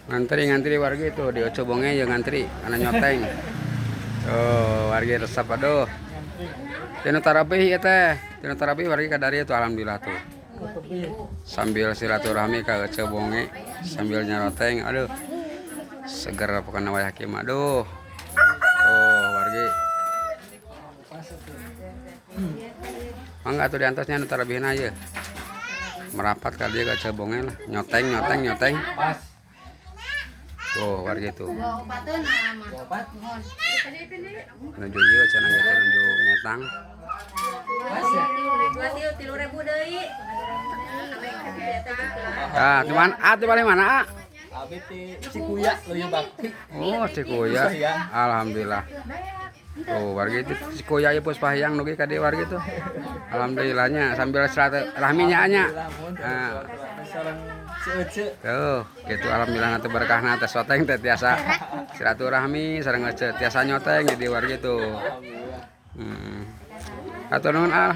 Ngantri ngantri wargi tuh di Ece Bonge ya, ngantri karena nyoteng. Tuh wargi resep, aduh. Tina tarabih ya teh. Tina tarabih wargi kadari itu, alhamdulillah tuh. Sambil silaturahmi ka Ece Bonge sambil nyaroteng, aduh. Seger pokoknya wayah kieu mah, aduh. Oh, wargi. Mangga atuh diantosnya nu tarabihna ieu. Merapat ka dieu ka Ece Bonge lah, nyoteng nyoteng nyoteng. Pas. Tuh wargi tuh. Opat. Nuju ieu cenah gitu, nuju ngetang. Pas ya. 3.000 deui. Ah, cuman ah di paling mana, ah? Abi ti Cikuya, Leuwi Bakti. Oh, Cikuya. Alhamdulillah. Oh, wargi itu Cikuya ieu Puspahiang nugi ka dieu wargi tuh. Alhamdulillahnya sambil silaturahmi nya nya. Ah. Sareng si Ece. Tuh, gitu, alhamdulillah nanti berkahna teh soteng teh tiasa silaturahmi sareng Ece, tiasa nyoteng di wargi tuh. Alhamdulillah. Hatur nuhun, ah.